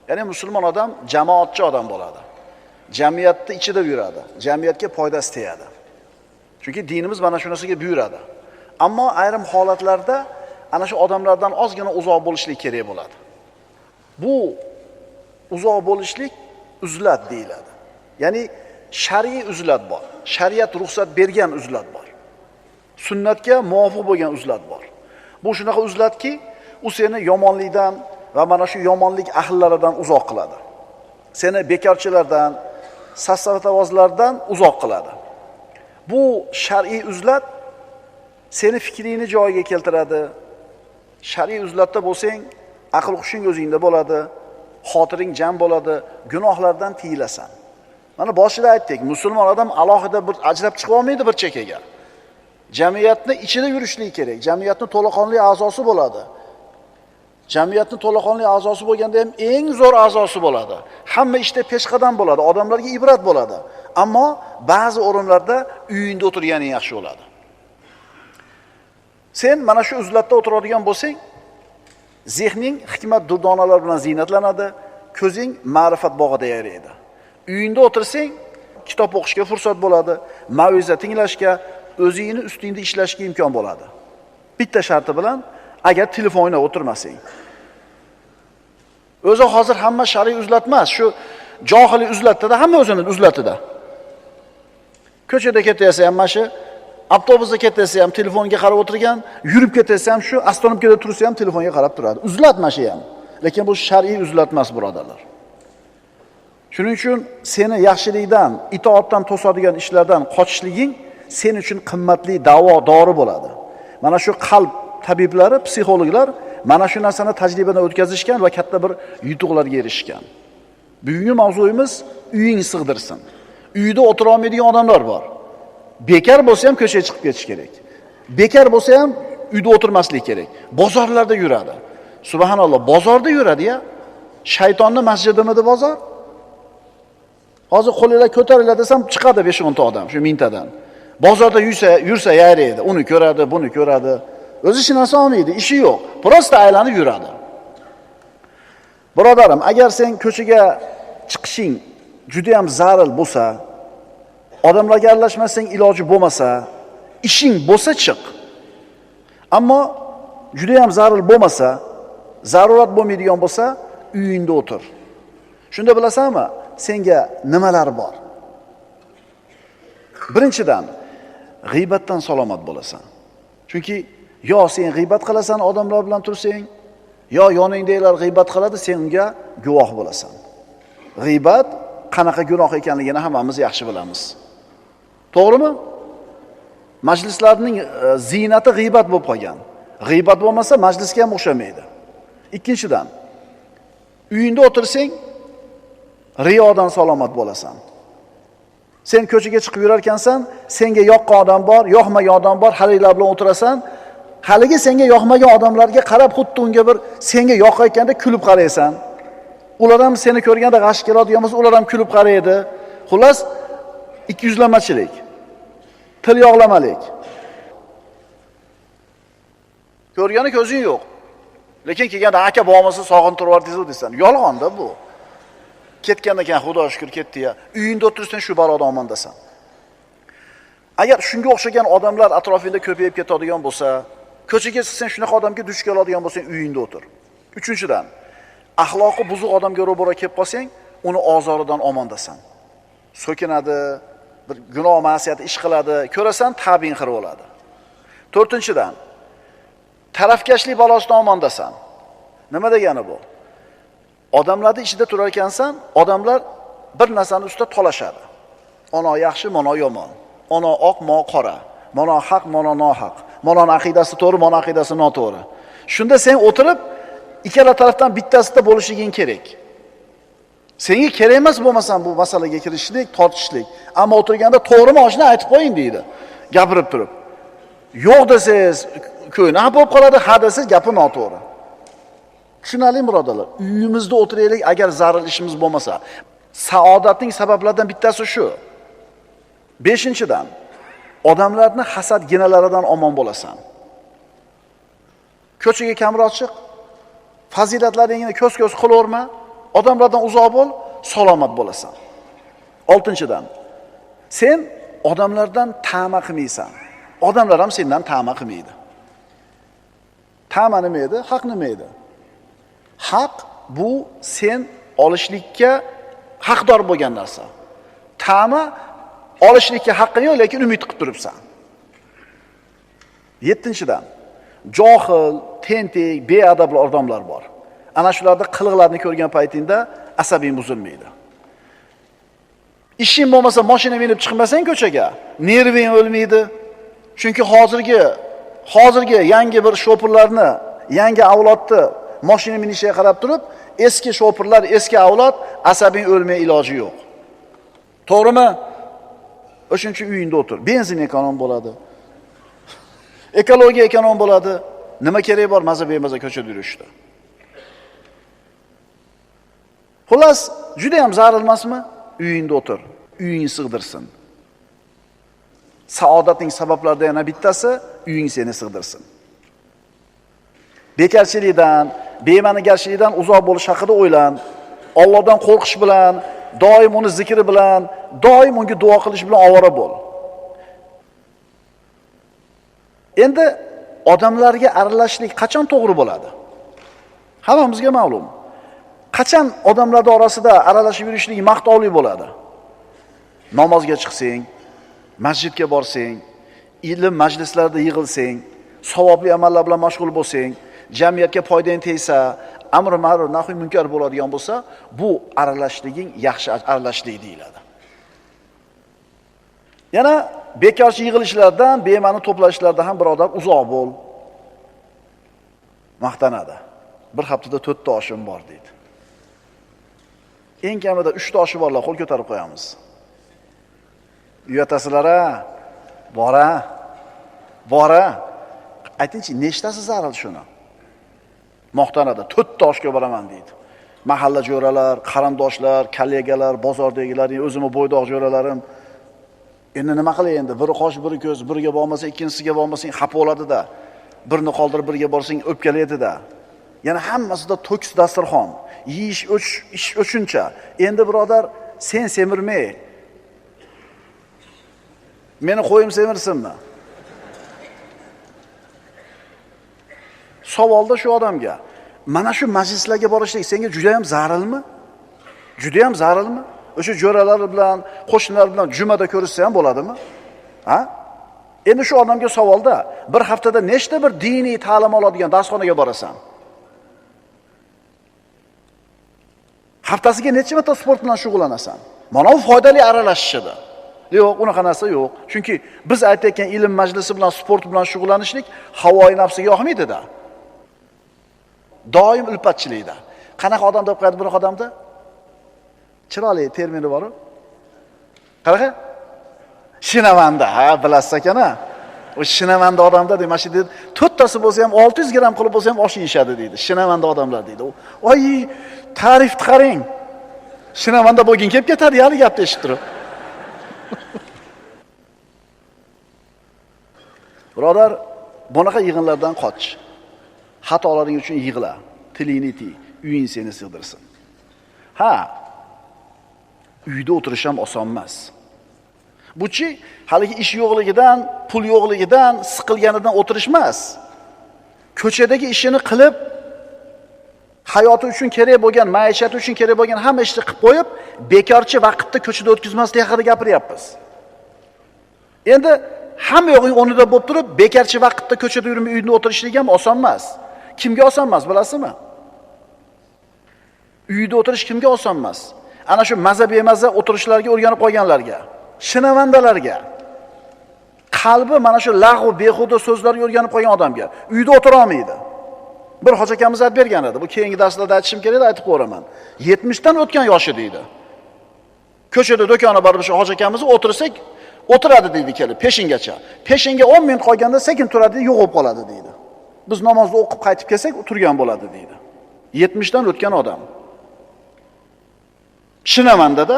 Ya'ni musulmon odam jamoatchi odam bo'ladi. Jamiyatni ichida yuradi, jamiyatga foydasi tegadi. Chunki dinimiz mana shu narsaga buyuradi. Ammo ayrim holatlarda ana shu odamlardan ozgina uzoq bo'lishlik kerak bo'ladi. Bu uzoq bo'lishlik uzlat deyiladi. Ya'ni shar'iy uzlat bor. Shariat ruxsat bergan uzlat bor. Sunnatga muvofiq bo'lgan uzlat bor. Bu shunaqa uzlatki, u seni yomonlikdan va mana shu yomonlik ahllaridan uzoq qiladi. Seni bekorchilardan, safsatavozlardan uzoq qiladi. Bu shar'iy uzlat seni fikringni joyiga keltiradi. Shar'iy uzlatda bo'lsang, aql hushing o'zingda bo'ladi, xotiring jam bo'ladi, gunohlardan tiyilasan. Mana boshida aytdik, musulmon odam alohida bir ajrab chiqa olmaydi bir chekkaga. Jamiyatni ichida yurishlik kerak. Jamiyatning to'laqonli a'zosi bo'ladi. Jamiyatning to'laqonli a'zosi bo'lganda ham eng zo'r a'zosi bo'ladi. Hamma ishda peshqadam bo'ladi, odamlarga ibrat bo'ladi. Ammo ba'zi o'rinlarda uyingda o'tirganing yaxshi bo'ladi. Sen mana shu uzlatda o'tiradigan bo'lsang, zehning hikmat durdonalar bilan ziynatlanadi, ko'zing ma'rifat bog'ida yaraydi. Uyingda o'tirsang, kitob o'qishga fursat bo'ladi, ma'viza tinglashga, o'zingni ustingda ishlashga imkon bo'ladi. Bitta sharti bilan, agar telefon o'ynab o'tirmasang. O'zi hozir hamma shar'iy uzlatmas, shu johiliy uzlatda hamma o'zini uzlatida. Ko'chada ketayotsa ham mana shu, avtobusda ketayotsa ham telefonga qarab o'tirgan, yurib ketayotsa ham shu, ostanovkada tursa ham telefonga qarab turadi. Uzlat mana shu ham. Lekin bu shar'iy uzlatmas, birodarlar. Shuning uchun seni yaxshilikdan, itoatdan to'sadigan ishlardan qochishliging sen uchun qimmatli davo, dori bo'ladi. Mana shu qalb tabiblari, psixologlar mana shu narsani tajribadan o'tkazishgan va katta bir yutuqlarga erishgan. Bugungi mavzuyimiz uying sig'dirsin. Uyda o'tira olmaydigan odamlar bor. Bekor bo'lsa ham ko'chaga chiqib ketish kerak. Bekor bo'lsa ham uyda o'tirmaslik kerak. Bozorlarda yuradi. Subhanalloh, bozorda yuradi-ya. Shaytonni masjidimidi bozor? Hozir qo'linglar ko'taringlar desam chiqadi 5-10 ta odam shu mingtadan. Bozorda yursa yayraydi, uni ko'radi, buni ko'radi. O'zi hech narsa olmaydi, ishi yo'q. Prosta aylanib yuradi. Birodarim, agar sen ko'chaga chiqishing juda ham zarur bo'lsa, odamlarga aralashmasang iloji bo'lmasa, ishing bo'lsa chiq. Ammo juda ham zarur bo'lmasa, zarurat bo'lmaydigan bo'lsa, uyingda o'tir. Shunda bilasanmi, senga nimalar bor? Birinchidan, g'iybatdan salomat bo'lasan. Chunki yo sen g'iybat qilasan odamlar bilan tursang, yo yoningdagilar g'iybat qiladi, sen unga guvoh bo'lasan. G'iybat qanaqa gunoh ekanligini hammamiz yaxshi bilamiz. To'g'rimi? Majlislarning ziynati g'iybat bo'lib qolgan. G'iybat bo'lmasa majlisga ham o'xshamaydi. Ikkinchidan, uyingda o'tirsang riyodan salomat bo'lasan. Sen ko'chaga chiqib yurarkansan, senga yoqqan odam bor, yoqmagan odam bor, haligilar bilan o'tirasan. Haligi senga yoqmagan odamlarga qarab xuddi unga bir senga yoqayotganda kulib qaraysan. Ular ham seni ko'rganda g'ash keladigan bo'lsa, ular ham kulib qaraydi. Xullas, ikki yuzlamachilik, til yog'lamalik. Ko'rgani ko'zing yo'q. Lekin kelganda aka bo'lmasa sog'intirib yubordingiz desan. Yolg'on-da bu. Ketgandan keyin Xudo shukr ketdi-ya. Uyingda o'tirsan shu balodan omondasan. Agar shunga o'xshagan odamlar atrofingda ko'payib ketadigan bo'lsa, ko'chaga chiqsang shunaqa odamga duch keladigan bo'lsang, uyingda o'tir. Uchinchidan, axloqi buzuq odamga ro'baro kelib qolsang, uni ozoridan omondasan. So'kinadi, bir gunoh ma'siyat ish qiladi, ko'rasan ta'bing xira bo'ladi. To'rtinchidan, tarafkashlik balosidan omondasan. Nima degani bu? Odamlarning ichida turar ekansan, odamlar bir narsani ustida tolashadi. Ono yaxshi, mono yomon. Ono oq, mo qora. Mono haq, mono nohaq. Mono aqidasi to'g'ri, mono aqidasi noto'g'ri. Shunda sen o'tirib ikkala tarafdan bittasida bo'lishing kerak. Senga kerak emas bo'lmasam bu masalaga kirishlik, tortishlik. Ammo o'tirganda to'g'rimi oshni aytib qo'ying deydi. Gapirib turib. Yo'q desangiz, ko'ngli xafa bo'lib qoladi, ha desangiz gapi noto'g'ri. Tushunarli birodarlar, uyimizda o'tiraylik agar zarur ishimiz bo'lmasa. Saodatning sabablaridan bittasi shu. Beshinchidan, odamlarni hasad ginalaridan omon bo'lasan. Ko'chaga kamroq chiq, fazilatlaringni ko'z-ko'z qilaverma. Odamlardan uzoq bo'l, salomat bo'lasan. 6-dan, sen odamlardan ta'ma qilmaysan. Odamlar ham sendan ta'ma qilmaydi. Ta'ma nima edi? Haq nima edi? Haq bu sen olishlikka haqdor bo'lgan narsa. Ta'ma olishlikka haqqing yo'q, lekin umid qilib turibsan. 7-dan, johil, tentak, beadabli odamlar bor. Ana shularda qiliqlarini ko'rgan paytingda asabing buzilmaydi. Ishing bo'lmasa mashina minib chiqmasang ko'chaga, nerving o'lmaydi. Chunki hozirgi yangi bir shopirlarni, yangi avlodni mashina minishiga qarab turib, eski shopirlar, eski avlod asabing o'lmay iloji yo'q. To'g'rimi? O'shuning uchun uyingda o'tir. Benzin ekonom bo'ladi. Ekologiya ekonom bo'ladi. Nima kerak bor maza bemaza ko'chada yurishda? Xullas, juda ham zarur emasmi? Uyingda o'tir, uying sig'dirsin. Saodatning sabablaridan yana bittasi uying seni sig'dirsin. Bekarchilikdan, bema'nigarchilikdan uzoq bo'lish haqida o'ylan. Allohdan qo'rqish bilan, doim uni zikri bilan, doim unga duo qilish bilan ovora bo'l. Endi odamlarga aralashishlik qachon to'g'ri bo'ladi? Hammamizga ma'lum. Qachon odamlar orasida aralashib yurishlik maqtovli bo'ladi? Namozga chiqsang, masjidga borsang, ilm majlislarida yig'ilsang, savobli amallar bilan mashg'ul bo'lsang, jamiyatga foydang tegsa, amri ma'ruf nahiy munkar bo'ladigan bo'lsa, bu aralashliging yaxshi aralashlik deyiladi. Yana bekorchi yig'ilishlardan, bema'ni to'plashlardan ham birodar uzoq bo'l. Maqtanadi. Bir haftada 4 ta oshim bor deydi. Eng kamida 3 ta oshi borlar, qo'l ko'tarib qo'yamiz. Uyatasizlar-a? Bora. Bora. Aytingchi, nechtasi zarur shuni? Maqtanadi. 4 ta oshga boraman deydi. Mahalla jo'ralar, qarindoshlar, kollegalar, bozordagilar, o'zimni bo'ydoq jo'ralarim. Endi nima qilay endi? Biri qosh, biri ko'z, biriga bormasa, ikkinchisiga bormasang xafa bo'ladi-da. Birini qoldirib biriga borsang o'pkalaydi-da. Yana hammasida to'kis dasturxon, yeyish, ish o'chuncha. Endi birodar, sen semirmay. Meni qo'yim semirsinmi? Savolda shu odamga, mana shu majlislarga borishlik senga juda ham zarurmi? Juda ham zarurmi? O'sha jo'ralar bilan, qo'shnilar bilan jumada ko'rishsa ham bo'ladimi? Ha? Endi shu odamga savolda, bir haftada nechta bir diniy ta'lim oladigan darsxonaga borasan? Haftasiga necha marta sport bilan shug'ullanasan? Mana bu foydali aralashishidir. Yo'q, unaqa narsa yo'q. Chunki biz aytayotgan ilm majlisi bilan sport bilan shug'ullanishlik havoyi nafsiga yoqmaydi-da. Doim ulfatchilikda. Qanaqa odam deb qo'yadi bir odamda? Chiroyli termini bor-ku. Qanaqa? Shinavanda, ha, bilasiz ekan-a. O shinavanda odamda demak, shu deydi, 4 tasi bo'lsa ham 600 gram qilib bo'lsa ham osh yeyishadi deydi. Shinavanda odamlar deydi. Voy, ta'rifni qarang. Shinavanda bo'lgin kelib ketadi, hali gapni eshitib turib. Birodar, bunaqa yig'inlardan qoch. Xatolaring uchun yig'la, tilingni tiy, uying seni sig'dirsin. Ha, uyda o'tirish ham oson emas. Buchi haligi ish yo'qligidan, pul yo'qligidan, siqilganidan o'tirish emas. Ko'chadagi ishini qilib, hayoti uchun kerak bo'lgan, maishati uchun kerak bo'lgan hamma ishni qilib qo'yib, bekorchi vaqtni ko'chada o'tkazmaslik haqida gapiryapmiz. Endi hamma yo'g'ing o'rnida bo'lib turib, bekorchi vaqtda ko'chada yurmay uyda o'tirishlik ham oson emas. Kimga oson emas, bilasizmi? Uyda o'tirish kimga oson emas? Ana shu maza bemaza o'tirishlarga o'rganib qolganlarga, shinavandalarga, qalbi mana shu lag'u behuda so'zlarga o'rganib qolgan odamga uyda o'tira olmaydi. Bir hoji akamiz aytib bergan edi. Bu keyingi darslarda aytishim kerak edi, aytib qo'yaman. 70 dan o'tgan yoshi deydi. Ko'chada do'konga borib shu hoji akamiz o'tirsak, o'tiradi deydi kelib peshingacha. Peshinga 10 minut qolganda sekin turadi, yo'qolib qoladi deydi. Biz namozni o'qib qaytib kelsak, turgan bo'ladi deydi. 70 dan o'tgan odam. Shinavanda-da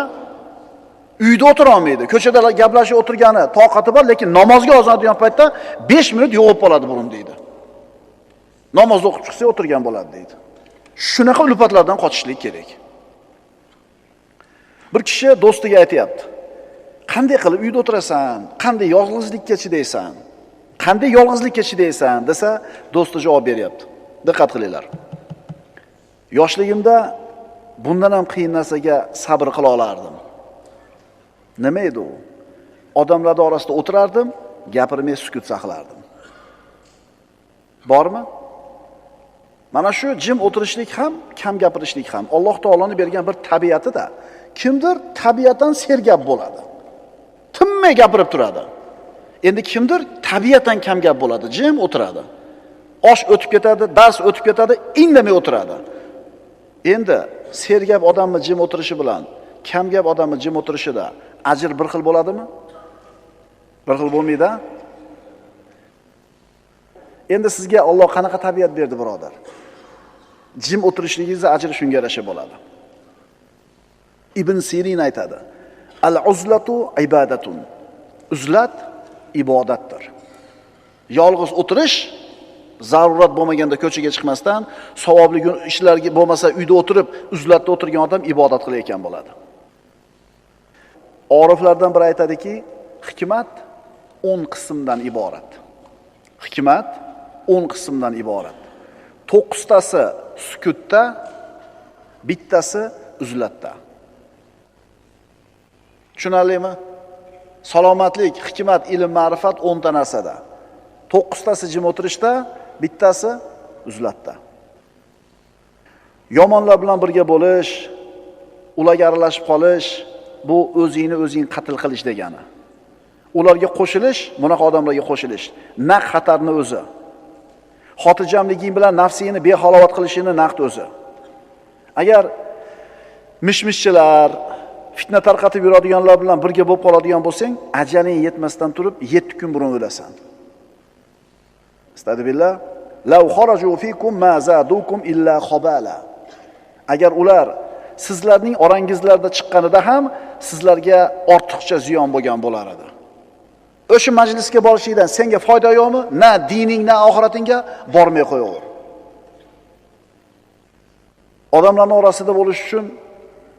uyda o'tira olmaydi. Ko'chada gaplashib o'tirgani toqati bor, lekin namozga ozadigan paytda 5 minut yo'qolib qoladi burun deydi. Namozni o'qib chiqsa o'tirgan bo'ladi deydi. Shunaqa ulfatlardan qochishlik kerak. Bir kishi do'stiga aytayapti. Qanday qilib uyda o'tirasan? Qanday yolg'izlikka chidaysan? Qanday yolg'izlikka chidaysan desa, do'sti javob beryapti. Diqqat qilinglar. Yoshligimda bundan ham qiyin narsaga sabr qila olardim. Nima edi u? Odamlar orasida o'tirardim, gapirmay sukut saqlardim. Bormi? Mana shu jim o'tirishlik ham, kam gapirishlik ham Alloh taoloning bergan bir tabiatida. Kimdir tabiatan sergap bo'ladi. Tinmay gapirib turadi. Endi kimdir tabiatan kam gap bo'ladi, jim o'tiradi. Osh o'tib ketadi, dars o'tib ketadi, indamay o'tiradi. Endi sergap odamni jim o'tirishi bilan kam gap odamni jim o'tirishida ajr bir xil bo'ladimi? Bir xil bo'lmaydi. Endi sizga Alloh qanaqa tabiat berdi, birodar? Jim o'tirishligingizni ajri shunga yarasha bo'ladi. Ibn Sirin aytadi: Al-uzlatu ibadatun. Uzlat ibodatdir. Yolg'iz o'tirish zarurat bo'lmaganda ko'chaga chiqmasdan, savobli ishlarga bo'lmasa uyda o'tirib, uzlatda o'tirgan odam ibodat qilayotgan bo'ladi. Oriflardan biri aytadiki, hikmat 10 qismdan iborat. Hikmat 10 qismdan iborat. 9 tasi sukutda, bittasi uzlatda. Tushunarlimi? Salomatlik, hikmat, ilm, ma'rifat 10 ta narsada. 9 tasi jim o'tirishda, bittasi uzlatda. Yomonlar bilan birga bo'lish, ularga aralashib qolish, bu o'zingni o'zing qatl qilish degani. Ularga qo'shilish, bunaqa odamlarga qo'shilish naq xatarni o'zi. Xotirjamliging bilan nafsingni behalovat qilishini naqd o'zi. Agar mishmishchilar, fitna tarqatib yuradiganlar bilan birga bo'lib qoladigan bo'lsang, ajaling yetmasdan turib 7 kun burun o'lasan. Astagfirullah. Law kharaju fikum ma zadukum illa khabala. Agar ular sizlarning orangizlarda chiqqanida ham sizlarga ortiqcha ziyon bo'lgan bo'lar edi. O'sha majlisga borishingdan senga foyda yo'qmi? Na dining, na oxiratingga bormay qo'yaver. Odamlarning orasida bo'lish uchun,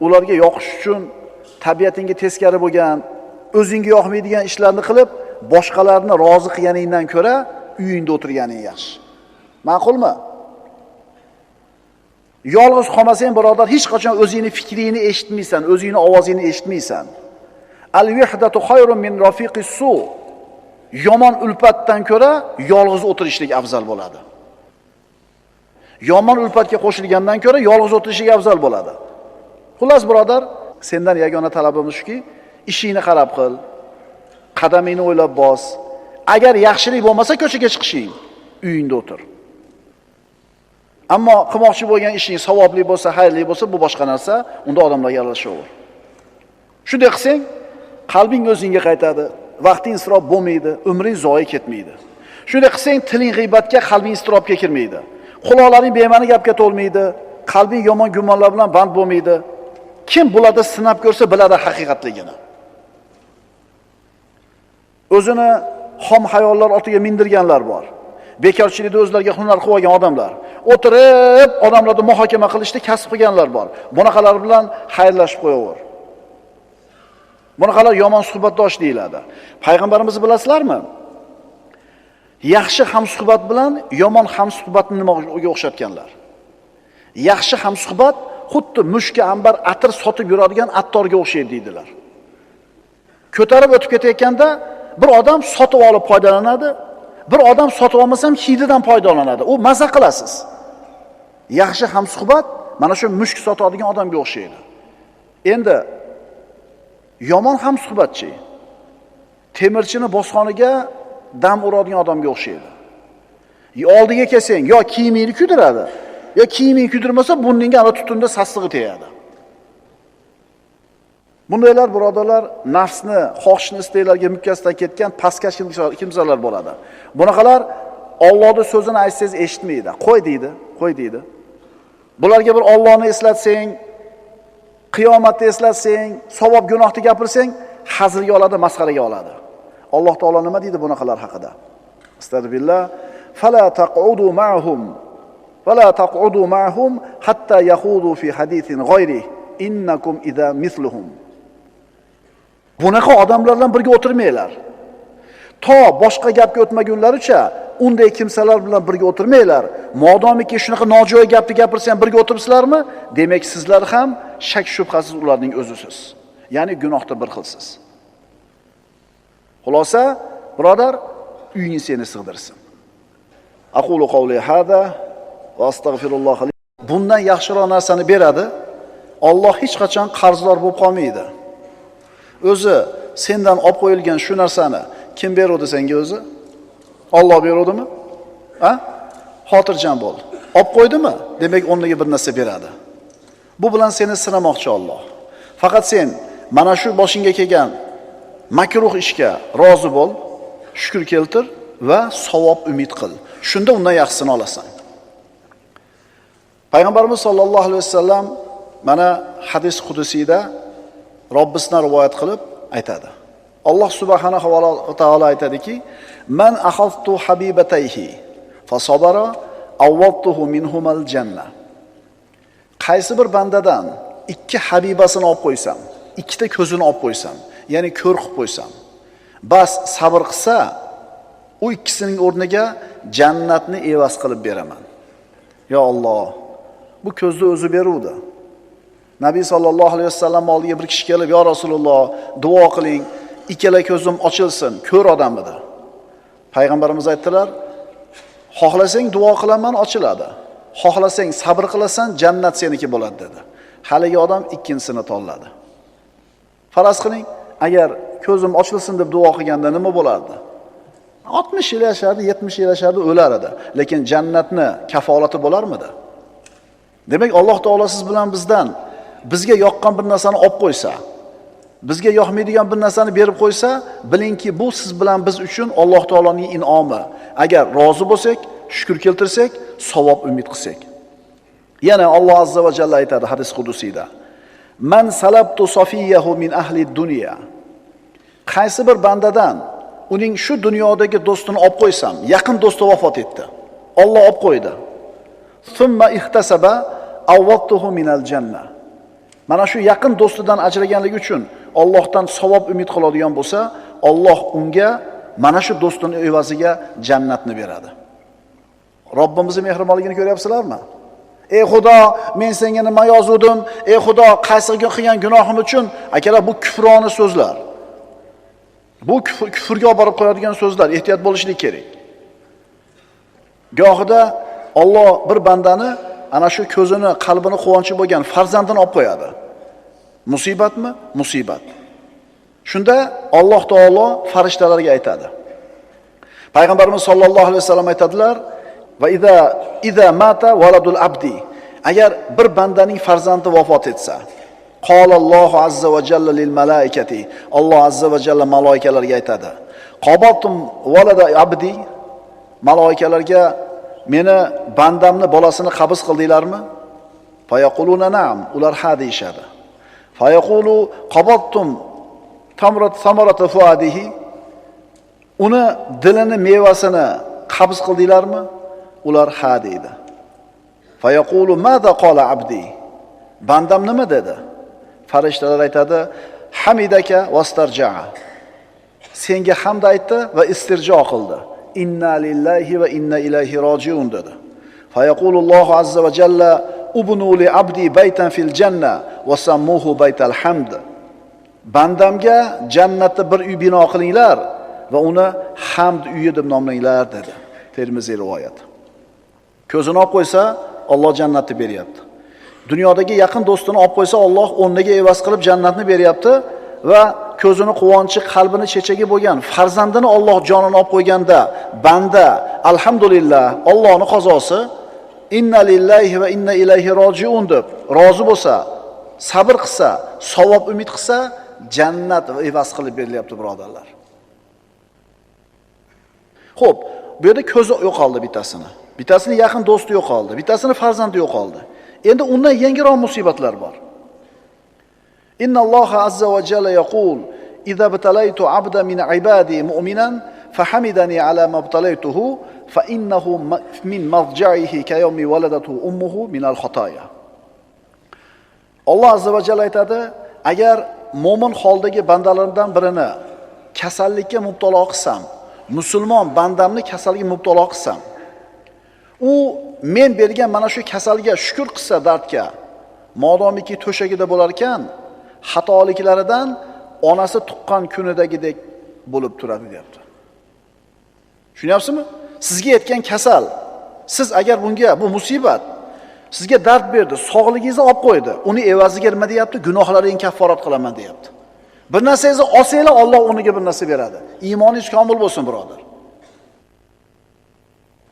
ularga yoqish uchun tabiatingga teskari bo'lgan, o'zingga yoqmaydigan ishlarni qilib, boshqalarni rozi qilganingdan ko'ra uyingda o'tirganing yaxshi. Ma'qulmi? Yolg'iz qolmasang, birodar, hech qachon o'zingni fikringni eshitmaysan, o'zingni ovozingni eshitmaysan. Al-wahdatu khayrun min rafiqis su. Yomon ulfatdan ko'ra yolg'iz o'tirishlik afzal bo'ladi. Yomon ulfatga qo'shilgandan ko'ra yolg'iz o'tirishlik afzal bo'ladi. Xullas, birodar, sendan yagona talabimiz shuki, ishingni qarab qil, qadamingni o'ylab bos. Agar yaxshilik bo'lmasa ko'chaga chiqishing, uyingda o'tir. Ammo qilmoqchi bo'lgan ishing savobli bo'lsa, xayrli bo'lsa, bu boshqa narsa, unda odamlarga aralashaver. Shunday qilsang, qalbing o'zingga qaytadi, vaqting isrof bo'lmaydi, umring zoyi ketmaydi. Shunday qilsang, tiling g'iybatga, qalbing iztirobga kirmaydi. Quloqlaring bema'ni gapga to'lmaydi, qalbing yomon gumonlar bilan band bo'lmaydi. Kim bularda sinab ko'rsa biladi haqiqatligini. O'zini xom xayollar otiga mindirganlar bor. Bekorchilikda o'zlariga hunar qilib olgan odamlar. O'tirib odamlarni muhokama qilishda kasb qilganlar bor. Bunaqalar bilan xayrlashib qo'yaver. Bunaqalar yomon suhbatdosh deyiladi. Payg'ambarimizni bilasizlarmi? Yaxshi hamsuhbat bilan yomon hamsuhbatni nimaga o'xshatganlar? Yaxshi hamsuhbat xuddi mushka ambar atir sotib yuradigan attorga o'xshaydi deydilar. Ko'tarib o'tib ketayotganda bir odam sotib olib foydalanadi, bir odam sotib olmasa ham hididan foydalanadi. U maza qilasiz. Yaxshi hamsuhbat mana shu mushk sotadigan odamga o'xshaydi. Endi yomon hamsuhbatchi temirchini bosxoniga dam uradigan odamga o'xshaydi. Oldiga kelsang, yo kiyimingni kuydiradi, yo kiyiming kuydirmasa burningga ana tutunda sassig'i tegadi. Bundaylar birodarlar nafsni, xohishni, istaklarga mukkasidan ketgan pastkash kimsalar bo'ladi. Bunaqalar Allohning so'zini aytsangiz eshitmaydi. Qo'y deydi, qo'y deydi. Bularga bir Allohni eslatsang, qiyomatni eslatsang, savob gunohni gapirsang, hazilga oladi, masxaraga oladi. Alloh taolo nima deydi bunaqalar haqida? Astagfirullah. Fala taq'udu ma'hum fala taq'udu ma'hum hatta yahudu fi hadithin g'ayri innakum idza mithluhum. Bunaqa odamlar bilan birga o'tirmanglar. To boshqa gapga o'tmagunlaricha unday kimsalar bilan birga o'tirmanglar. Modomiki shunaqa nojo'ya gapni gapirsa ham birga o'tiribsizlarmi? Demak, sizlar ham shak shubhasiz ularning o'zisiz. Ya'ni gunohda bir xilsiz. Xulosa, birodar, uying seni sig'dirsin. Aqulu qawli hada va astagfirulloh. Bundan yaxshiroq narsani beradi. Alloh hech qachon qarzdor bo'lib qolmaydi. O'zi sendan olib qo'yilgan shu narsani kim beruvdi senga o'zi? Alloh beruvdimi? Ha? Xotirjam bo'l. Olib qo'ydimi? Demak, o'rniga bir narsa beradi. Bu bilan seni sinamoqchi Alloh. Faqat sen mana shu boshingga kelgan makruh ishga rozi bo'l, shukr keltir va savob umid qil. Shunda undan yaxshisini olasan. Payg'ambarimiz sollallohu alayhi vasallam mana hadis qudusiyda Robbisidan rivoyat qilib aytadi. Alloh subhanahu va taolo aytadiki: "Man akhadtu habibatayhi fasabara awwadtuhu minhumal janna." Qaysi bir bandadan ikki habibasini olib qo'ysam, ikkita ko'zini olib qo'ysam, ya'ni ko'r qilib qo'ysam, bas sabr qilsa, u ikkisining o'rniga jannatni evaz qilib beraman. Ya Alloh, bu ko'zni o'zi beruvdi. Nabiy sallallohu alayhi vasallam oldiga bir kishi kelib, "Ya Rasululloh, duo qiling, ikkala ko'zim ochilsin, ko'r odam edi." Payg'ambarimiz aytdilar: "Xohlasang duo qilaman, ochiladi. Xohlasang sabr qilasan, jannat seniki bo'ladi" dedi. Haligi odam ikkinchisini tanladi. Faraz qiling, agar ko'zim ochilsin deb duo qilganda nima bo'lardi? 60 yil yashardi, 70 yil yashardi, o'lar edi. Lekin jannatni kafolati bo'larmidi? Demak, Alloh taolo siz bilan bizdan bizga yoqqan bir narsani olib qo'ysa, bizga yoqmaydigan bir narsani berib qo'ysa, bilingki, bu siz bilan biz uchun Alloh taoloning in'omi. Agar rozi bo'lsak, shukr keltirsak, savob umid qilsak. Yana Alloh azza va jalla aytadi hadis qudusiyda: "Man salabtu safiyahu min ahli dunya." Qaysi bir bandadan uning shu dunyodagi do'stini olib qo'ysam, yaqin do'sti vafot etdi. Alloh olib qo'ydi. Thumma ihtasaba awwadtuhu minal janna. Mana shu yaqin do'stidan ajraganligi uchun Allohdan savob umid qiladigan bo'lsa, Alloh unga mana shu do'stining evaziga jannatni beradi. Robbimizning mehribonligini ko'ryapsizlarmi? Ey Xudo, men senga nima yozuvdim? Ey Xudo, qaysi qilgan gunohim uchun? Akalar, bu kufrona so'zlar. Bu kufrga olib borib qo'yadigan so'zlar, ehtiyot bo'lishlik kerak. Gohida Alloh bir bandani ana shu ko'zini, qalbini quvonchi bo'lgan farzandini olib qo'yadi. Musibatmi? Musibat. Shunda Alloh taolo farishtalarga aytadi. Payg'ambarimiz sollallohu alayhi vasallam aytadilar: "Va iza mata waladul abdi." Agar bir bandaning farzandi vafot etsa, qolallohu azza va jalla lil malaikati. Alloh azza va jalla maloikalarga aytadi: "Qabaltum walada abdi." Maloikalarga meni bandamni bolasini qabz qildinglarmi? Fayaquluna na'am. Ular ha deyishadi. Fayaqulu qabaltum tamrat samarata fuadihi. Uni dilini mevasini qabz qildinglarmi? Ular ha deydi. Fayaqulu mada qala abdi. Bandam nima dedi? Farishtalar aytadi: hamidaka vastarja'a. Senga hamd aytdi va istirjo qildi. Inna lillahi va inna ilayhi rojiun dedi. Fayaqulullohu azza va jalla ubnu li abdi baytan fil janna va sammuhu baytal hamd. Bandamga jannatda bir uy bino qilinglar va uni hamd uyi deb nomlanglar dedi. Termiziy rivoyat. Ko'zini olib qo'ysa, Alloh jannatni beryapti. Dunyodagi yaqin do'stini olib qo'ysa, Alloh o'rniga evaz qilib jannatni beryapti va ko'zini quvonchi, qalbini chechagi bo'lgan farzandini Alloh jonini olib qo'yganda banda alhamdulillah, Allohning qazosi, inna lillahi va inna ilayhi rojiun deb rozi bo'lsa, sabr qilsa, savob umid qilsa, jannat evaz qilib berilyapti birodarlar. Xo'p, bu yerda ko'zi yo'qoldi bittasini. Bittasini yaqin do'sti yo'qoldi, bittasini farzandi yo'qoldi. Endi undan yangiroq musibatlar bor. Innalloha azza va jalla yaqul: "Iza btalaytu abda min ibadi mu'minan fahamidani ala ma btalaytuhu fa innahu min madja'ihi kayawmi waladatu ummuhu min al-xatoya." Alloh azza va jalla aytadi, agar mo'min holdagi bandalarimdan birini kasallikka mubtalo qilsam, musulmon bandamni kasallikka mubtalo qilsam, u men bergan mana shu kasalga shukr qilsa dardga, modomiki to'shagida bo'lar ekan, xatoliklaridan onasi tuqqan kunidagidek bo'lib turadi deyapti. Tushunyapsizmi? Sizga yetgan kasal, siz agar bunga bu musibat sizga dard berdi, sog'ligingizni olib qo'ydi, uni evaziga nima deyapti? Gunohlaringni kafforat qilaman deyapti. Bir narsangizni olsanglar, Alloh o'rniga bir narsa beradi. Iymoningiz komil bo'lsin, birodar.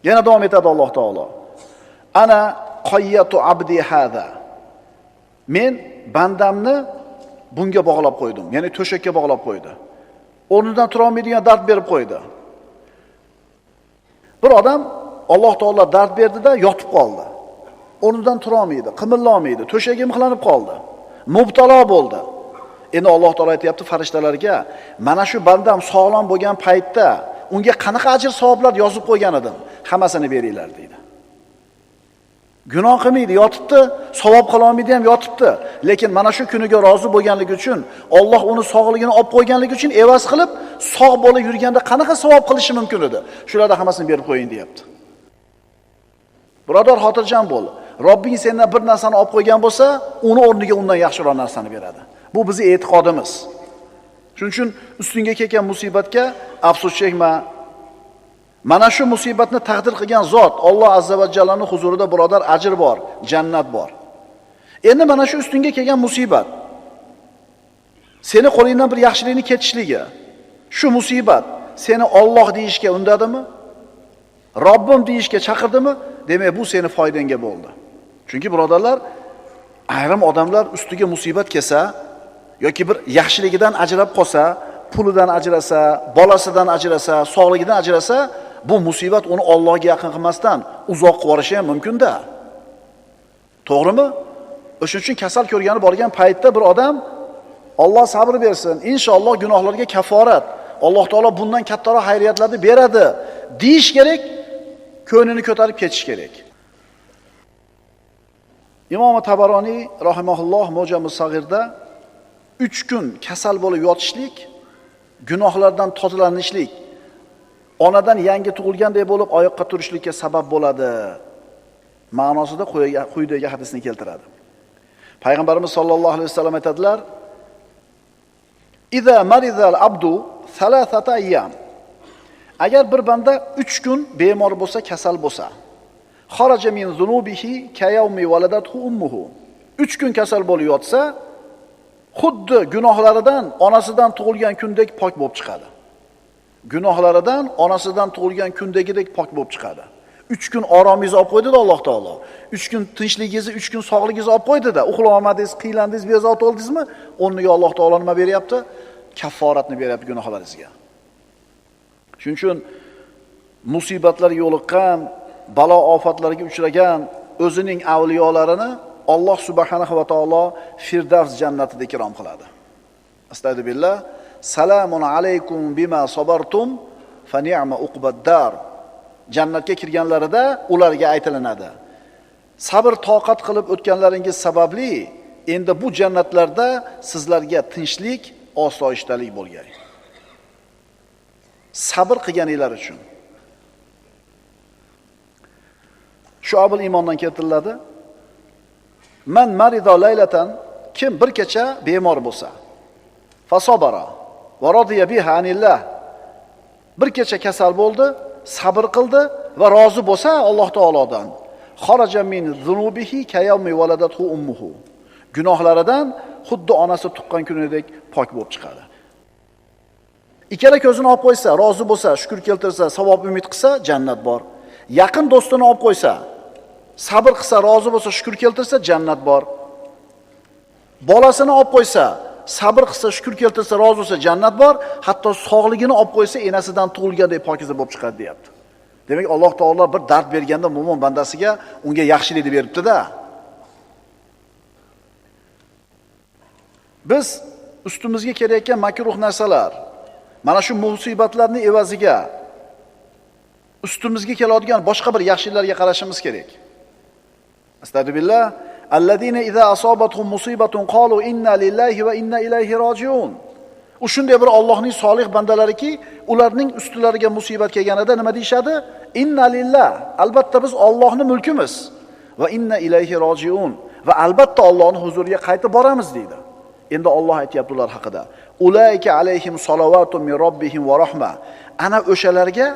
Yana davom etadi Alloh taolo. Ana qayyatu abdi hada. Men bandamni bunga bog'lab qo'ydim, ya'ni to'shakka bog'lab qo'ydi. O'rnidan tura olmaydigan dard berib qo'ydi. Bir odam Alloh taolo dard berdi-da, yotib qoldi. O'rnidan tura olmaydi, qimillolmaydi, to'shagi mixlanib qoldi. Mubtalo bo'ldi. Endi Alloh taolo aytayapti farishtalarga, mana shu bandam sog'lom bo'lgan paytda unga qanaqa ajr savoblar yozib qo'ygan edim, hammasini beringlar deydi. Gunoh qilmaydi, yotibdi, savob qila olmaydi ham yotibdi, lekin mana shu kuniga rozi bo'lganligi uchun, Alloh uni sog'ligini olib qo'yganligi uchun evaz qilib, sog' bo'lib yurganda qanaqa savob qilishi mumkin edi? Shularni hammasini berib qo'ying deyapti. Birodar, xotirjam bo'l. Robbing sendan bir narsani olib qo'ygan bo'lsa, uni o'rniga undan yaxshiroq narsani beradi. Bu bizning e'tiqodimiz. Shuning uchun ustingga kelgan musibatga afsus chekma. Mana shu musibatni taqdir qilgan zot Alloh azza va jallaning huzurida birodar ajr bor, jannat bor. Endi mana shu ustingga kelgan musibat seni qo'lingdan bir yaxshilikni ketishligi, shu musibat seni Alloh deyishga undadimi? Robbim deyishga chaqirdimi? Demak, bu seni foydangga bo'ldi. Chunki birodarlar, ayrim odamlar ustiga musibat kelsa yoki bir yaxshiligidan ajrab qolsa, pulidan ajrasa, bolasidan ajrasa, sog'ligidan ajrasa, bu musibat uni Allohga yaqin qilmasdan uzoq qilib yuborishi ham mumkin-da. To'g'rimi? O'shuning uchun kasal ko'rgani borgan paytda bir odam Alloh sabr bersin, inshaalloh gunohlarga kaforat, Alloh taolo bundan kattaroq xayriyatlarni beradi deyish kerak, ko'nglini ko'tarib ketish kerak. Imom Tabaroniy rahimahulloh Mo'jamuz Sag'irda 3 kun kasal bo'lib yotishlik, gunohlardan tozalanishlik, onadan yangi tug'ilganday bo'lib oyoqqa turishlikka sabab bo'ladi ma'nosida quyidagi hadisni keltiradi. Payg'ambarimiz sollallohu alayhi vasallam aytadilar: "Iza marizal abdu thalathata ayyam." Agar bir banda 3 kun bemor bo'lsa, kasal bo'lsa, xaraja min zunubihi kayawmi waladathu ummuhu. 3 kun kasal bo'lib yotsa, xuddi gunohlaridan onasidan tug'ilgan kundek pok bo'lib chiqadi. Gunohlaridan onasidan tug'ilgan kundagidek pok bo'lib chiqadi. 3 kun oromingizni olib qo'ydi-da Alloh taolo. 3 kun tinchligingizni, 3 kun sog'ligingizni olib qo'ydi-da. Uxlay olmadingiz, qiylandingiz, bezovta bo'ldingizmi? O'rniga Alloh taolo nima beryapti? Kafforatni beryapti gunohlaringizga. Shuning uchun musibatlarga yo'liqqan, balo ofatlarga uchragan o'zining avliyolarini Alloh subhanahu va taolo Firdavs jannatida ikrom qiladi. Astagfirullah. Salamun alaykum bima sabartum fa ni'ma uqbad-dar. Jannatga kirganlarida ularga aytilinadi. Sabr toqat qilib o'tganlaringiz sababli endi bu jannatlarda sizlarga tinchlik, osoyishtalik bo'lgay. Sabr qilganinglar uchun. Shu'abul iymondan keltiriladi. Man marida laylatan, kim bir kecha bemor bo'lsa, fasabara va radiya biha anillah. Bir kecha kasal bo'ldi, sabr qildi va rozi bo'lsa Alloh taolodan. Xaraja min zunubihi kayawmi waladathu ummuhu. Gunohlaridan xuddi onasi tuqqan kunidek pok bo'lib chiqadi. Ikkala ko'zini olib qo'ysa, rozi bo'lsa, shukr keltirsa, savob umid qilsa, jannat bor. Yaqin do'stini olib qo'ysa, sabr qilsa, rozi bo'lsa, shukr keltirsa, jannat bor. Bolasini olib qo'ysa, sabr qilsa, shukr keltirsa, rozi bo'lsa, jannat bor. Hatto sog'ligini olib qo'ysa, enasidan tug'ilgandek pokiza bo'lib chiqadi deyapti. Demak, Alloh taolo bir dard berganda mo'min bandasiga unga yaxshilikni beribdi-da. Biz ustimizga kelayotgan makruh narsalar, mana shu musibatlarning evaziga ustimizga keladigan boshqa bir yaxshiliklarga qarashimiz kerak. Astagfirullah. Allazina iza asobathum musibatun qalu inna lillahi va inna ilayhi rojiun. U shunday bir Allohning solih bandalariki, ularning ustilariga musibat kelganida nima deyshadi? Inna lillah. Albatta biz Allohning mulkimiz va inna ilayhi rojiun. Va albatta Allohning huzuriga qaytib boramiz deydi. Endi Alloh aytayapti ular haqida. Ulayka alayhim salavatun min robbihim va rahma. Ana o'shalarga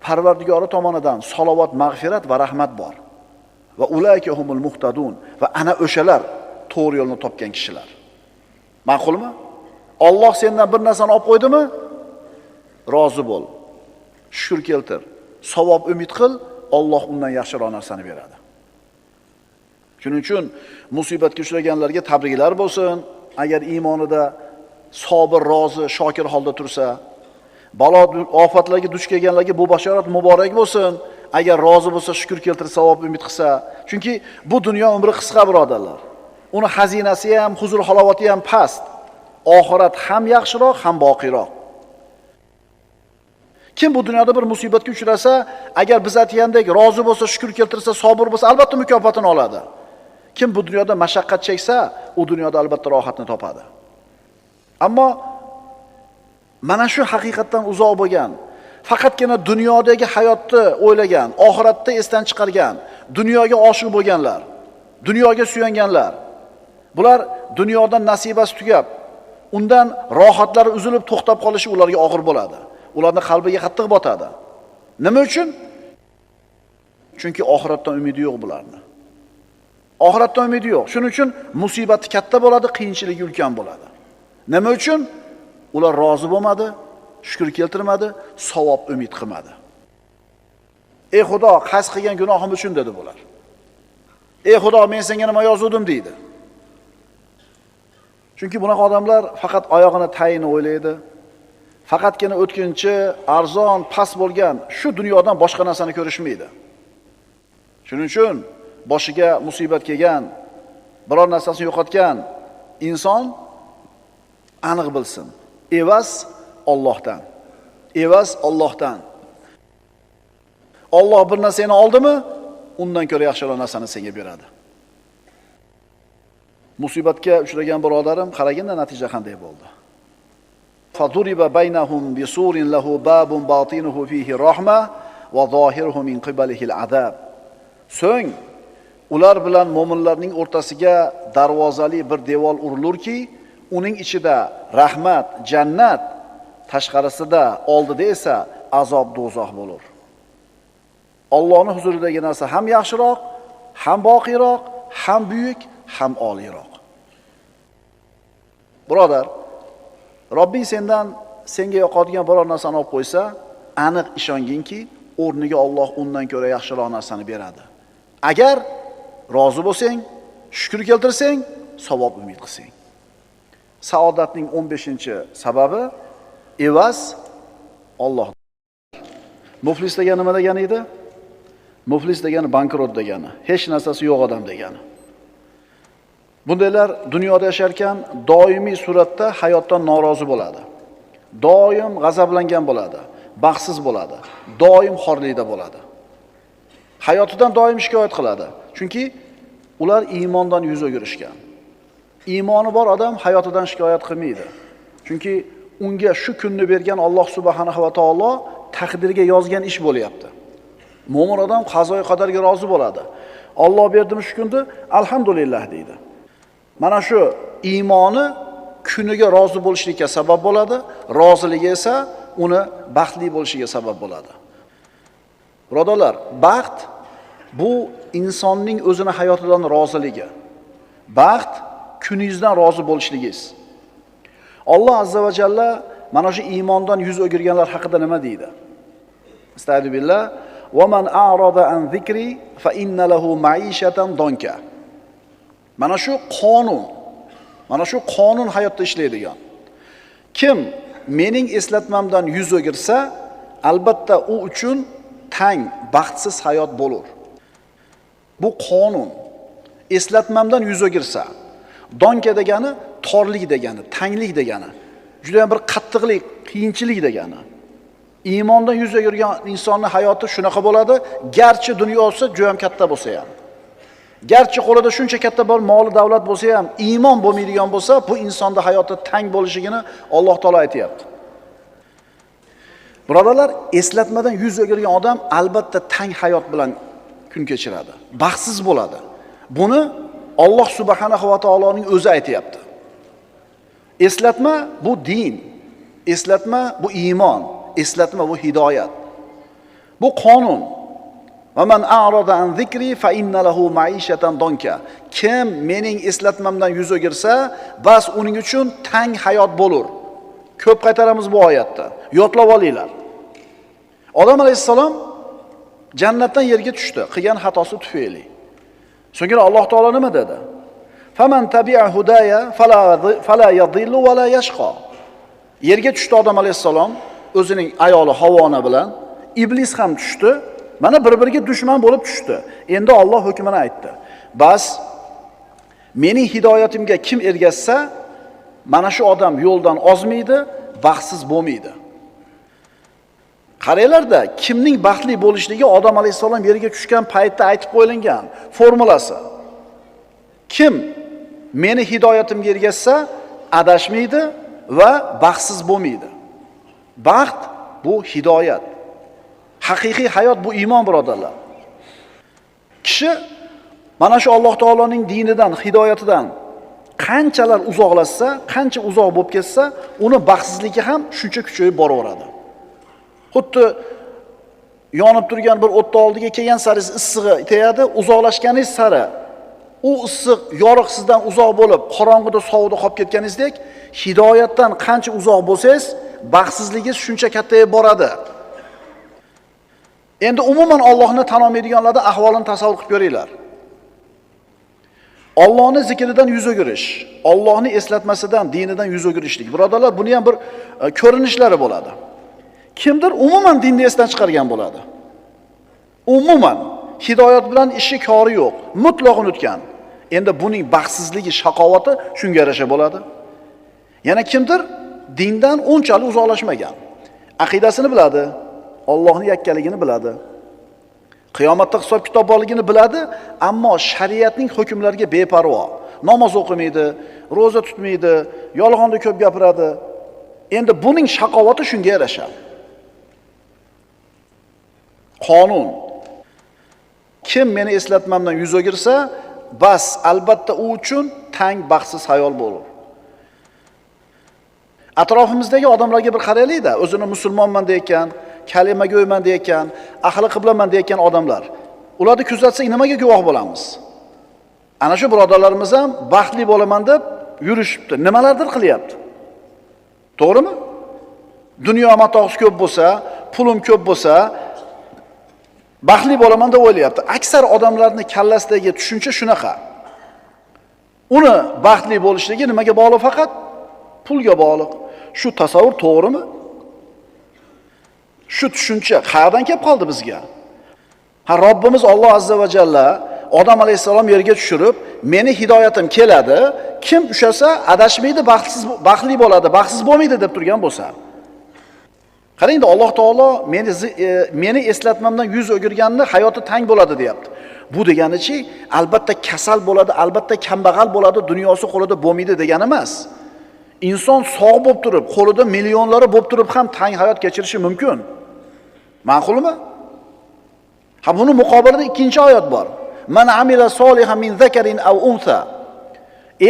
Parvardigori tomonidan salovat, mag'firat va rahmat bor. Va ulayka humul muhtadun. Va ana o'shalar to'g'ri yo'lni topgan kishilar. Ma'qulmi? Alloh sendan bir narsani olib qo'ydimi? Rozi bo'l. Shukr keltir. Savob umid qil, Alloh undan yaxshiroq narsani beradi. Shuning uchun musibatga uchraganlarga tabriklar bo'lsin. Agar iymonida sabr, rozi, shokir holda tursa, balo ofatlarga duch kelganlarga bu bashorat muborak bo'lsin. Agar rozi bo'lsa, shukr keltirsa, savob umid qilsa. Chunki bu dunyo umri qisqa, birodarlar. Uni xazinasi ham, huzur halovati ham past. Oxirat ham yaxshiroq, ham boqiyroq. Kim bu dunyoda bir musibatga uchrasa, agar biz aytgandek rozi bo'lsa, shukr keltirsa, sabr bo'lsa, albatta mukofotini oladi. Kim bu dunyoda mashaqqat cheksa, u dunyoda albatta rohatni topadi. Ammo mana shu haqiqatdan uzoq bo'lgan, faqatgina dunyodagi hayotni o'ylagan, oxiratni esdan chiqargan, dunyoga oshiq bo'lganlar, dunyoga suyanganlar, bular dunyodan nasibasi tugab, undan rohatlari uzilib to'xtab qolishi ularga og'ir bo'ladi. Ularning qalbiga qattiq botadi. Nima uchun? Chunki oxiratdan umidi yo'q bularni. Oxiratdan umidi yo'q. Shuning uchun musibati katta bo'ladi, qiyinchiligi ulkan bo'ladi. Nima uchun? Ular rozi bo'lmadi, shukr keltirmadi, savob umid qilmadi. Ey Xudo, qasd qilgan gunohim uchun dedi bular. Ey Xudo, men senga nima yozuvdim deydi. Chunki bunaqa odamlar faqat oyog'ini tayini o'ylaydi. Faqatgina o'tkinchi, arzon, past bo'lgan shu dunyodan boshqa narsani ko'rishmaydi. Shuning uchun boshiga musibat kelgan, biror narsasini yo'qotgan inson aniq bilsin. Evaz Allohdan. Evaz Allohdan. Alloh bir narsani oldimi, undan ko'ra yaxshiroq narsani senga beradi. Musibatga uchragan birodarim, qaraginda natija qanday bo'ldi? Faduriba baynahum bisurin lahu babun batinuhu fihi rahma va zohiruhu min qibalihi al-azab. So'ng ular bilan mo'minlarning o'rtasiga darvozali bir devor urilurki, uning ichida rahmat, jannat, tashqarisida oldida esa azob, do'zax bo'lur. Allohning huzuridagi narsa ham yaxshiroq, ham boqiyroq, ham buyuk, ham oliyroq. Birodar, Robbing sendan senga yoqadigan biror narsani olib qo'ysa, aniq ishonginki, o'rniga Alloh undan ko'ra yaxshiroq narsani beradi. Agar rozi bo'lsang, shukr keltirsang, savob umid qilsang. Saodatning 15-sababi evaz Alloh. Muflis degani nima degani edi? Muflis degani bankrot degani, hech narsasi yo'q odam degani. Bundaylar dunyoda yasharkan doimiy suratda hayotdan norozi bo'ladi. Doim g'azablangan bo'ladi, baxtsiz bo'ladi, doim xorlikda bo'ladi. Hayotidan doim shikoyat qiladi. Chunki ular iymondan yuz o'girishgan. Iymoni bor odam hayotidan shikoyat qilmaydi. Chunki unga shu kunni bergan Alloh subhanahu va taolo taqdirga yozgan ish bo'lyapti. Mo'min odam qazoyi qadarga rozi bo'ladi. Alloh berdimi shu kunni, alhamdulillah deydi. Mana shu iymoni kuniga rozi bo'lishlikka sabab bo'ladi, roziligi esa uni baxtli bo'lishiga sabab bo'ladi. Birodarlar, baxt bu insonning o'zini hayotidan roziligi. Baxt kuningizdan rozi bo'lishligingiz. Alloh azza va jalla mana shu iymondan yuz o'girganlar haqida nima deydi? Astagfirullah billah, va man a'rada an zikri fa inna lahu ma'ishatan donka. Mana shu qonun, mana shu qonun hayotda ishlaydigan. Kim mening eslatmamdan yuz o'girsa, albatta u uchun tang, baxtsiz hayot bo'lur. Bu qonun. Eslatmamdan yuz o'girsa, donka degani torlik degani, tanglik degani, juda ham bir qattiqlik, qiyinchilik degani. Iymondan yuz o'girgan insonning hayoti shunaqa bo'ladi, garchi dunyosi juda ham katta bo'lsa ham. Garchi qo'lida shuncha katta bir mol davlat bo'lsa ham, iymon bo'lmaydigan bo'lsa, bu insonda hayoti tang bo'lishligini Alloh taolo aytayapti. Birodarlar, eslatmadan yuz o'girgan odam albatta tang hayot bilan kun kechiradi, baxtsiz bo'ladi. Buni Alloh subhanahu va taoloning o'zi aytayapti. Eslatma bu din, eslatma bu iymon, eslatma bu hidoyat. Bu qonun. Va man a'rada an zikri fa inna lahu ma'ishatan donka. Kim mening eslatmamdan yuz o'girsa, bas uning uchun tang hayot bo'lur. Ko'p qaytaramiz bu oyatda. Yodlab olinglar. Odam alayhissalom jannatdan yerga tushdi, qilgan xatosi tufayli. So'ngra Alloh taolo nima dedi? Faman tabi'a hudaya fala yadhillu va la yashqa. Yerga tushdi Odam alayhissalom o'zining ayoli Havona bilan, iblis ham tushdi. Mana bir-biriga dushman bo'lib tushdi. Endi Alloh hukmini aytdi. Bas mening hidoyatimga kim ergashsa, mana shu odam yo'ldan ozmaydi, baxtsiz bo'lmaydi. Qaranglarda, kimning baxtli bo'lishligi Odam alayhissalom yerga tushgan paytda aytib qo'yilgan formulasi. Kim meni hidoyatimga ergashsa, adashmaydi va baxtsiz bo'lmaydi. Baxt bu hidoyat. Haqiqiy hayot bu iymon, birodarlar. Kishi mana shu Alloh taoloning dinidan, hidoyatidan qanchalar uzoqlashsa, qancha uzoq bo'lib ketsa, uni baxtsizligi ham shuncha kuchayib boraveradi. Xuddi yonib turgan bir o'tni oldiga kelgan sari issig'i tegadi, uzoqlashganingiz sari u issiq yorug' sizdan uzoq bo'lib, qorong'ida sovuqda qolib ketganingizdek, hidoyatdan qancha uzoq bo'lsangiz, baxtsizligingiz shuncha kattayib boradi. Endi umuman Allohni tan olmaydiganlarda ahvolini tasavvur qilib ko'ringlar. Allohning zikridan yuz o'girish, Allohning eslatmasidan, dinidan yuz o'girishlik. Birodarlar, buni ham bir ko'rinishlari bo'ladi. Kimdir umuman dinni esdan chiqargan bo'ladi. Umuman hidoyat bilan ishi kori yo'q, mutlaq unutgan. Endi buning baxtsizligi, shaqovati shunga yarasha bo'ladi. Yana kimdir dindan unchalik uzoqlashmagan. Aqidasini biladi, Allohning yakkaligini biladi. Qiyomatda hisob kitob borligini biladi, ammo shariatning hukmlariga beparvo. Namoz o'qimaydi, roza tutmaydi, yolg'onni ko'p gapiradi. Endi buning shaqovati shunga yarasha. Qonun. Kim meni eslatmamdan yuz o'girsa, bas albatta u uchun tang baxtsiz hayol bo'lur. Atrofimizdagi odamlarga bir qaraylik-da, o'zini musulmonman deyotgan, kalimago'yman deyotgan, ahli qiblaman deyotgan odamlar. Ularni kuzatsak nimaga guvoh bo'lamiz? Ana shu birodarlarimiz ham baxtli bo'laman deb yurishibdi, nimalardir qilyapti. To'g'rimi? Dunyo matosi ko'p bo'lsa, pulim ko'p bo'lsa, baxtli bo'laman deb o'ylayapti. Aksar odamlarning kallasidagi tushuncha shunaqa. Uni baxtli bo'lishligi nimaga bog'liq faqat? Pulga bog'liq. Shu tasavvur to'g'rimi? Shu tushuncha qayerdan kelib qoldi bizga? Ha, Robbimiz Alloh azza va jalla Odam alayhissalom yerga tushirib, meni hidoyatim keladi, kim ushasa adashmaydi, baxtsiz baxtli bo'ladi, baxtsiz bo'lmaydi deb turgan bo'lsa. Qarangda, Alloh taolo meni eslatmamdan yuz o'girganni hayoti tang bo'ladi deyapti. Bu deganichi, albatta kasal bo'ladi, albatta kambag'al bo'ladi, dunyosi qo'lida bo'lmaydi degani emas. Inson sog' bo'lib turib, qo'lida millionlari bo'lib turib ham tang hayot kechirishi mumkin. Ma'qulmi? Ha, buni muqobilida ikkinchi oyat bor. Man amila solihan min zakarin aw unsa.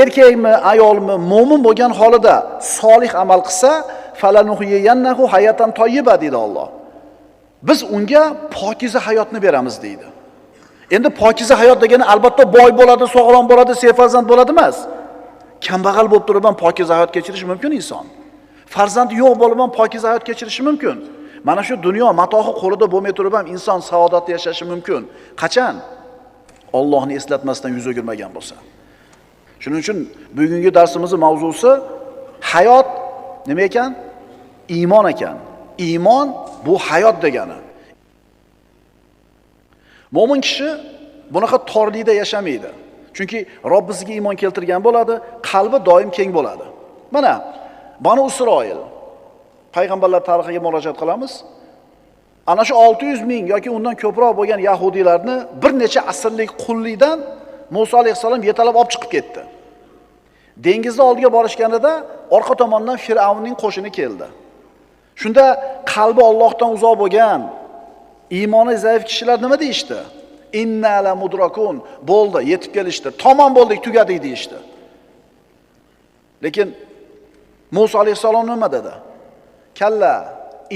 Erkakmi, ayolmi, mo'min bo'lgan holida solih amal qilsa, falanuhyiyannahu hayatan toyyiba deydi Alloh. Biz unga pokiza hayotni beramiz deydi. Endi pokiza hayot degani albatta boy bo'ladi, sog'lom bo'ladi, serfarzand bo'ladi emas. Kambag'al bo'lib turib ham pokiza hayot kechirishi mumkin inson. Farzandi yo'q bo'lib ham pokiza hayot kechirishi mumkin. Mana shu dunyo matohi qo'lida bo'lmay turib ham inson saodatda yashashi mumkin. Qachon? Allohni eslatmasdan yuz o'girmagan bo'lsa. Shuning uchun bugungi darsimizning mavzusi hayot nima ekan? Iymon ekan. Iymon bu hayot degani. Mo'min kishi bunaqa torlikda yashamaydi. Chunki Robbisiga iymon keltirgan bo'ladi, qalbi doim keng bo'ladi. Mana Banu Isroil payg'ambarlar tarixiga murojaat qilamiz. Ana shu 600 ming yoki undan ko'proq bo'lgan yahudiylarni bir necha asrlik qullikdan Musa alayhissalom yetalab olib chiqib ketdi. Dengizni oldiga borishganida orqa tomondan Fir'avnning qo'shini keldi. Shunda qalbi Allohdan uzoq bo'lgan, iymoni zaif kishilar nima deyishdi? Inna la mudrakun, bo'ldi, yetib kelishdi. Tamom bo'ldik, tugadik deyishdi. Lekin Musa alayhissalom nima dedi? Kalla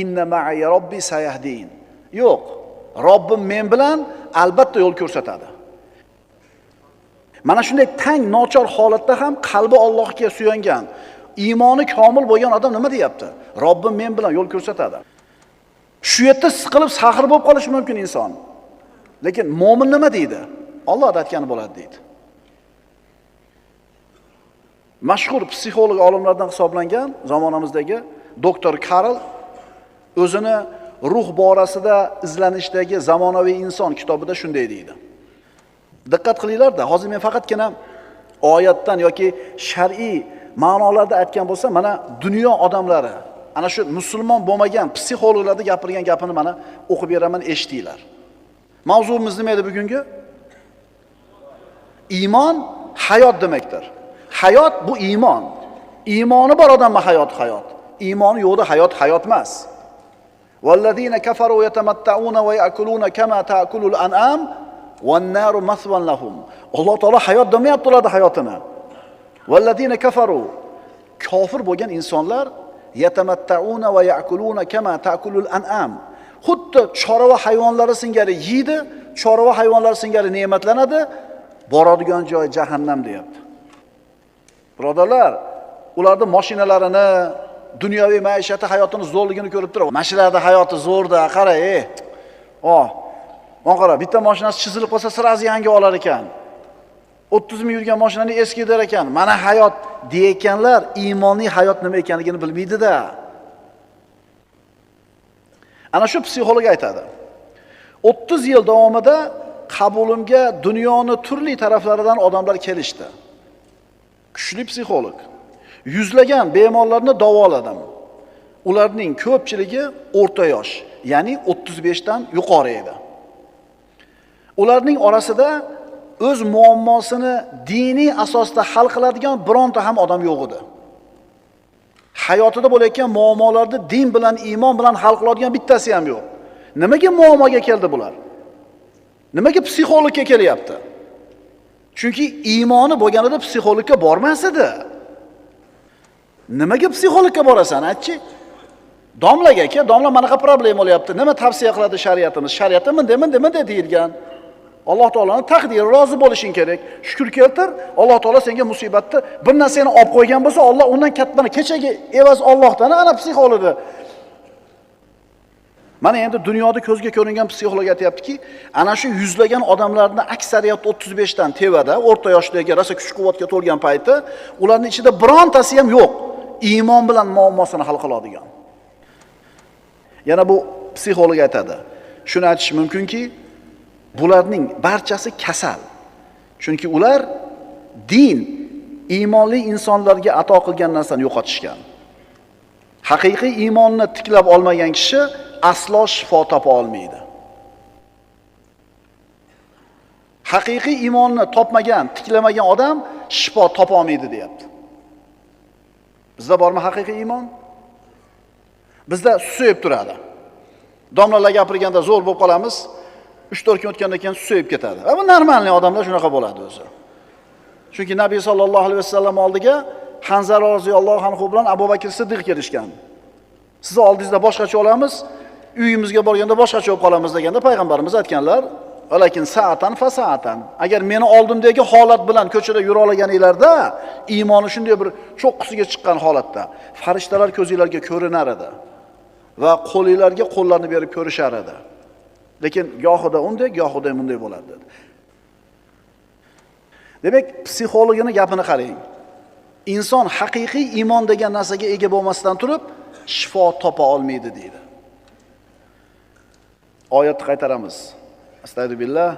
inna ma'i robbi sayahdin. Yo'q, Robbim men bilan albatta yo'l ko'rsatadi. Mana shunday tang nochor holatda ham qalbi Allohga suyangan, iymoni komil bo'lgan odam nima deyapti? Robbim men bilan yo'l ko'rsatadi. Shu yerda siqilib sahr bo'lib qolishi mumkin inson. Lekin mo'min nima deydi? Alloh aytgani bo'ladi deydi. Mashhur psixolog olimlardan hisoblangan zamonamizdagi doktor Karl o'zini ruh borasida izlanishdagi zamonaviy inson kitobida shunday deydi. Diqqat qilinglar-da, hozir men faqatgina oyatdan yoki shar'iy ma'nolarda aytgan bo'lsam, mana dunyo odamlari, ana shu musulmon bo'lmagan psixologlarda gapirgan gapini mana o'qib beraman, eshitinglar. Mavzuimiz nima edi bugungi? Iymon hayot demakdir. Hayot bu iymon. Iymoni bor odamning hayoti hayot. Iymoni yo'qda hayot hayot emas. Vallazina kafaru yatamatta'una va ya'kuluna kama ta'kulul an'am wan-naru maswan lahum. Alloh taolo hayot demayapti ularning hayotini. Vallazina kafaru, kofir bo'lgan insonlar yatamatta'una va ya'kuluna kama ta'kulul an'am. Xuddi chorva hayvonlari singari yeydi, chorva hayvonlari singari ne'matlanadi, boradigan joy jahannam deyapti. Birodarlar, ularning mashinalarini, dunyoviy maishati hayotini zo'rligini ko'rib turib, mashinlarda hayoti zo'rda, qara, mana qara, bitta mashinasi chizilib qolsa, sirazi yangi olar ekan. 30 ming yurgan mashinani eski der ekan. Mana hayot deyotganlar iymonli hayot nima ekanligini bilmaydi-da. Ana shu psixolog aytadi. 30 yil davomida qabulimga dunyoni turli taraflaridan odamlar kelishdi. Kuchli psixolog. Yuzlagan bemorlarni davoladim. Ularning ko'pchiligi o'rta yosh, ya'ni 35 dan yuqori edi. Ularning orasida o'z muammosini diniy asosda hal qiladigan bironta ham odam yo'q edi. Hayotida bo'layotgan muammolarni din bilan, iymon bilan hal qiladigan bittasi ham yo'q. Nimaga muammoga keldi bular? Nimaga psixologga kelyapti? Chunki iymoni bo'lganida psixologga bormas edi. Nimaga psixologga borasan, aytchi? Domlaga aka, domla manaqa problema bo'lyapti. Nima tavsiya qiladi shariatimiz? Shariatda bunday deyilgan. Alloh taoloning taqdiri rozi bo'lishing kerak. Shukr keltir, Alloh taolo senga musibatni bir narsani olib qo'ygan bo'lsa, Alloh undan kattani kechagi evaz Allohdan ana psixologni. Mana endi dunyoda ko'zga ko'ringan psixolog aytayaptiki, ana shu yuzlagan odamlarning aksariyati 35 dan tevada, o'rta yoshdagi rosa kuch-quvvatga to'lgan payti, ularning ichida birontasi ham yo'q iymon bilan muammosini hal qiladigan. Yana bu psixolog aytadi. Shuni aytish mumkinki, bularning barchasi kasal. Chunki ular din, iymonli insonlarga ato qilgan narsani yo'qotishgan. Haqiqiy iymonni tiklab olmagan kishi aslo shifo topa olmaydi. Haqiqiy iymonni topmagan, tiklamagan odam shifo topa olmaydi deyapti. Bizda bormi haqiqiy iymon? Bizda susayib turadi. Domlalar gapirganda zo'r bo'lib qolamiz. 3-4 kun o'tgandan keyin susayib ketadi. Bu normalniy odamlar shunaqa bo'ladi o'zi. Chunki Nabiy sallallohu alayhi vasallam oldiga Hanzala roziyallohu anhu bilan Abu Bakr Siddiq kelishgan. Sizni oldingizda boshqacha olamiz, uyimizga borganda boshqacha bo'lib qolamiz deganda payg'ambarimiz aytganlar, "Lekin sa'atan fa sa'atan." Agar meni oldimdagi holat bilan ko'chada yura olganinglarda, iymoni shunday bir cho'qqisiga chiqqan holatda farishtalar ko'zingizlarga ko'rinar edi va qo'lingizlarga qo'llarini berib ko'rishar edi. Lekin gohida unday, gohida bunday bo'ladi dedi. Demak, psixologini gapini qarang. Inson haqiqiy iymon degan narsaga ega bo'lmasdan turib shifo topa olmaydi deydi. Oyatni qaytaramiz. Astagfirullah.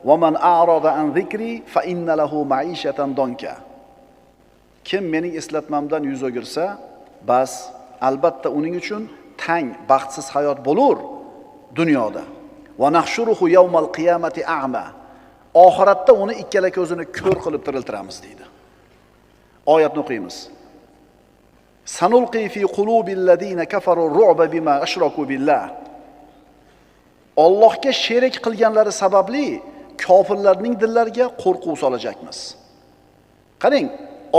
Va man a'rada an zikri fa inna lahu ma'ishatan donka. Kim mening eslatmamdan yuz o'girsa, bas albatta uning uchun tang, baxtsiz hayot bo'lur dunyoda. Va nahshuruhu yawmal qiyamati a'ma. Oxiratda uni ikkala ko'zini ko'r qilib tiriltiramiz deydi. Oyatni o'qiymiz. Sanulqi fi qulubil ladina kafaru ru'ba bima ashraku billah. Allohga sherik qilganlari sababli kofirlarning dillariga qo'rquv solajakmiz. Qarang,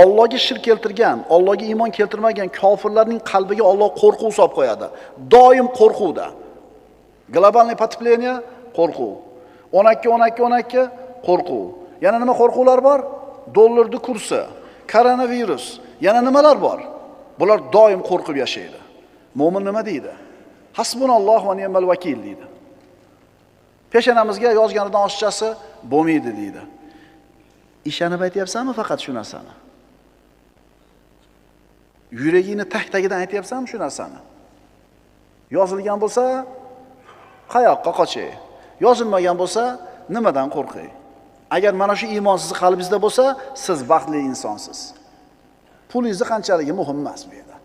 Allohga shirk keltirgan, Allohga iymon keltirmagan kofirlarning qalbiga Alloh qo'rquv solib qo'yadi. Doim qo'rquvda. Globalniy потепление qo'rquv. 12 12 12 qo'rquv. Yana nima qo'rquvlar bor? Dollarning kursi, koronavirus, yana nimalar bor? Bular doim qo'rqib yashaydi. Mo'min nima deydi? Hasbunalloh va ni'mal vakil deydi. Peshonamizga yozganidan oshiqchasi bo'lmaydi deydi. Ishonib aytyapsanmi faqat shu narsani? Yuragingni tag-tagidan aytyapsanmi shu narsani? Yozilgan bo'lsa, qayoqqa qochay? Yozilmagan bo'lsa, nimadan qo'rqay? Agar mana shu iymon sizni qalbingizda bo'lsa, siz baxtli insonsiz. Pulingizni qanchaligi muhim emas bu yerda.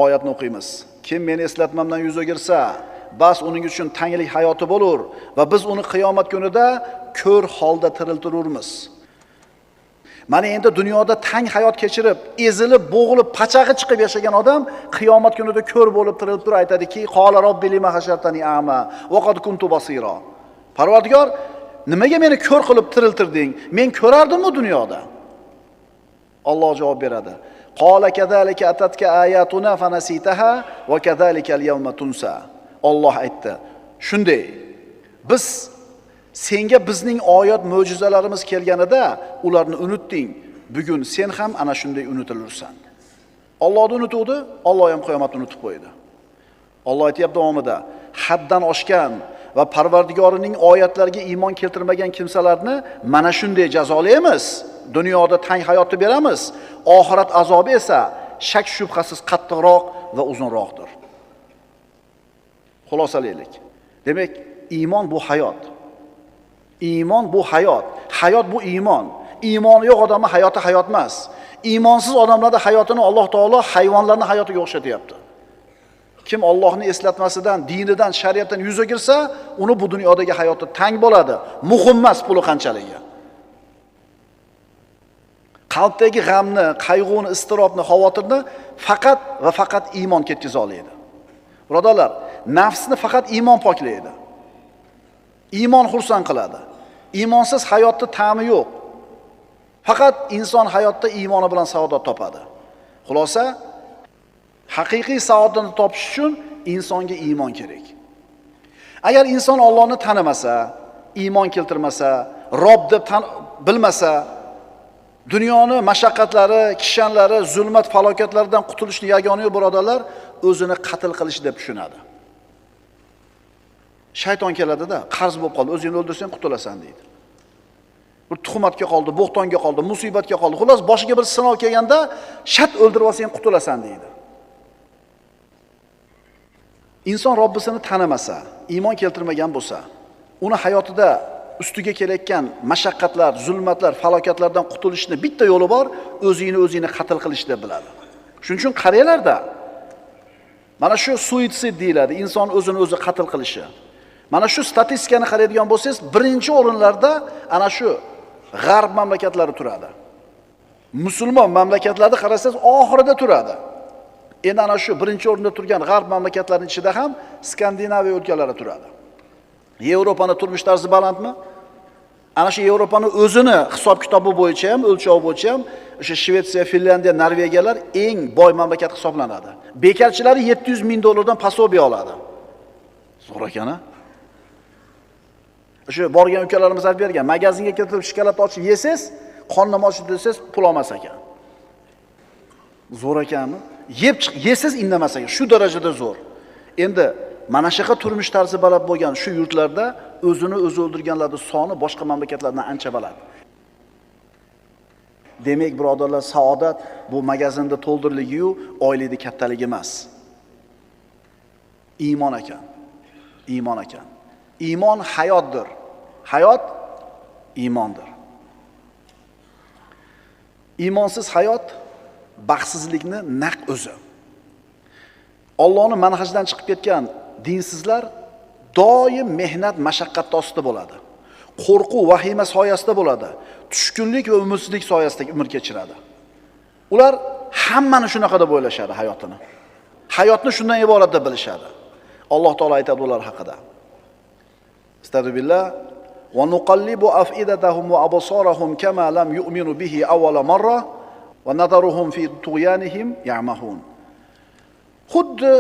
Oyatni o'qiymiz. Kim meni eslatmamdan yuz o'girsa, bas uning uchun tanglik hayoti bo'lur va biz uni qiyomat kunida ko'r holda tiriltirurmiz. Mana endi dunyoda tang hayot kechirib, ezilib, bo'g'ilib, pachag'i chiqib yashagan odam qiyomat kunida ko'r bo'lib tirilib turib aytadiki, qola robbi lima hashartani a'ma va qad kuntu basira. Parvardigor, nimaga meni ko'r qilib tiriltirding? Men ko'rardim-ku dunyoda. Alloh javob beradi. Qola kadhalika atatka ayatuna fanasitaha va kadhalika al-yawma tunsa. Alloh aytdi, shunday biz senga bizning oyat mo'jizalarimiz kelganida ularni unutding. Bugun sen ham ana shunday unutilursan. Allohni unutuvdi, Alloh ham qiyomatni unutib qo'ydi. Alloh aytayapti davomida, haddan oshgan va Parvardigorining oyatlariga iymon keltirmagan kimsalarni mana shunday jazolaymiz. Dunyoda tang hayotni beramiz, oxirat azobi esa shak shubhasiz qattiqroq va uzunroqdir. Xulosalaylik. Demak, iymon bu hayot. Iymon bu hayot. Hayot bu iymon. Iymoni yo'q odamning hayoti hayot emas. Iymonsiz odamlarning hayotini Alloh taolo hayvonlarning hayotiga o'xshatyapti. Kim Allohning eslatmasidan, dinidan, shariatdan yuz o'girsa, uni bu dunyodagi hayoti tang bo'ladi. Muhim emas puli qanchaligi. Qalbdagi g'amni, qayg'uni, iztirobni, xavotirni faqat va faqat iymon ketkiza oladi. Birodarlar, nafsni faqat iymon poklaydi. Iymon xursand qiladi. Iymonsiz hayotda ta'mi yo'q. Faqat inson hayotda iymoni bilan saodat topadi. Xulosa, haqiqiy saodatni topish uchun insonga iymon kerak. Agar inson Allohni tanimasa, iymon keltirmasa, Rob deb bilmasa, dunyoni mashaqqatlari, kishanlari, zulmat falokatlaridan qutulishning yagona yo'li birodarlar, o'zini qatl qilish deb tushunadi. Shayton keladida, qarz bo'lib qoldi, o'zingni o'ldirsang qutulasan deydi. Bir tuhmatga qoldi, bo'xtonga qoldi, musibatga qoldi. Xullas, boshiga bir sinov kelganda, shat o'ldirib olsang qutulasan deydi. Inson Robbisini tanimasa, iymon keltirmagan bo'lsa, uni hayotida ustiga kelayotgan mashaqqatlar, zulmatlar, falokatlardan qutulishni bitta yo'li bor, o'zingni o'zingni qatl qilish deb biladi. Shuning uchun qaranglarda, mana shu suitsid deyiladi, inson o'zini o'zi qatl qilishi. Mana shu statistikani qaraydigan bo'lsangiz, birinchi o'rinlarda ana shu g'arb mamlakatlari turadi. Musulmon mamlakatlarni qarasangiz oxirida turadi. Endi ana shu birinchi o'rinda turgan g'arb mamlakatlarining ichida ham Skandinaviya o'lkalari turadi. Yevropani turmush tarzi balandmi? Ana shu Yevropani o'zini hisob-kitobi bo'yicha ham, o'lchovi bo'yicha ham o'sha Shvetsiya, Finlyandiya, Norvegiyalar eng boy mamlakat hisoblanadi. Bekarchilari 700 ming dollardan posobiya oladi. Zo'r ekan-a? O'sha borgan ukalarimiz aytib bergan, magazinga keltirib shokolad ochib yesangiz, qornim ochdi desangiz pul olmas ekan. Zo'r ekanmi? Yeb chiq, yesangiz indamas ekan. Shu darajada zo'r. Endi mana shunaqa turmush tarzi baland bo'lgan shu yurtlarda o'zini o'zi o'ldirganlarning soni boshqa mamlakatlardan ancha baland. Demak, birodarlar, saodat bu magazinda to'ldirligi-yu, oilada kattaligi emas. Iymon ekan. Iymon ekan. Iymon hayotdir. Hayot iymondir. Iymonsiz hayot baxtsizlikni naq o'zi. Allohning manhajidan chiqib ketgan dinsizlar Doim mehnat mashaqqat ostida bo'ladi. Qo'rquv, vahima soyasida bo'ladi. Tushkunlik va umidsizlik soyasida umr kechiradi. Ular hammani shunaqa deb o'ylashadi hayotini. Hayotni shundan iborat deb bilishadi. Alloh taolo aytadi ular haqida. Astagfirullah va nuqallibu afidatahum va absarahum kama lam yu'minu bihi awwala marra va nadaruhum fi tughyanihim ya'mahun. Xuddi